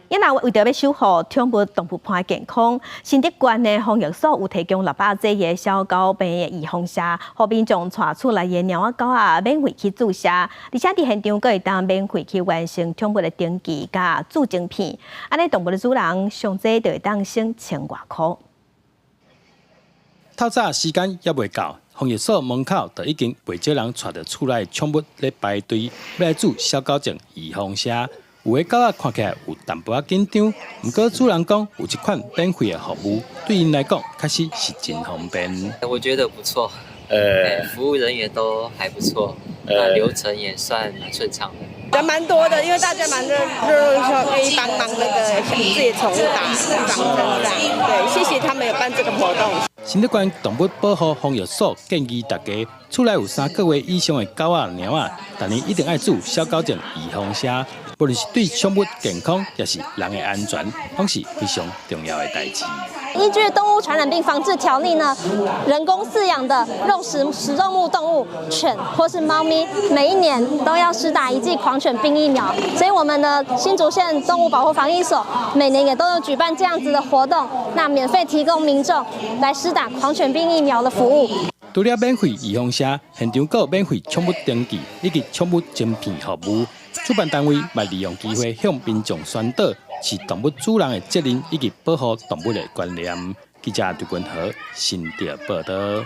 因為為著欲守護寵物動物伴健康，新竹縣的防疫所有提供600劑的小狗病的預防射，予民眾帶厝內的貓仔狗仔免費去注射，而且佇現場閣會當免費去完成寵物的登記佮注晶片，按呢動物的主人上濟就會當省千外箍。透早時間猶未到，防疫所門口就已經袂少人帶著厝內寵物咧排隊，欲來注小狗症預防射。有的狗仔看起來有淡薄仔緊張，毋過主人講有這款免費的服務，對𪜶來講確實是真方便。我覺得不錯，服務人員都還不錯，那流程也算蠻順暢的。人蠻多的，因為大家蠻熱熱衷願意幫忙那個自己寵物打預防針這樣。對，謝謝他們有辦這個活動。新竹縣動物保護防疫所建議大家，厝內有3個月以上的狗仔、貓仔，逐年一定愛注小狗症預防射，無論是對寵物健康，抑是人的安全，攏是非常重要的代誌。依據《動物傳染病防治條例》呢，人工飼養的肉食食肉目動物犬或是貓咪，每一年都要施打一劑狂犬病疫苗。所以，我們的新竹縣動物保護防疫所每年也都有舉辦這樣子的活動，那免費提供民眾來施打狂犬病疫苗的服務。除了免費預防射，現場閣有免費寵物登記以及寵物晶片服務。主辦單位嘛利用機會向民眾宣導飼動物主人的責任以及保護動物的觀念。記者劉君和新竹報導。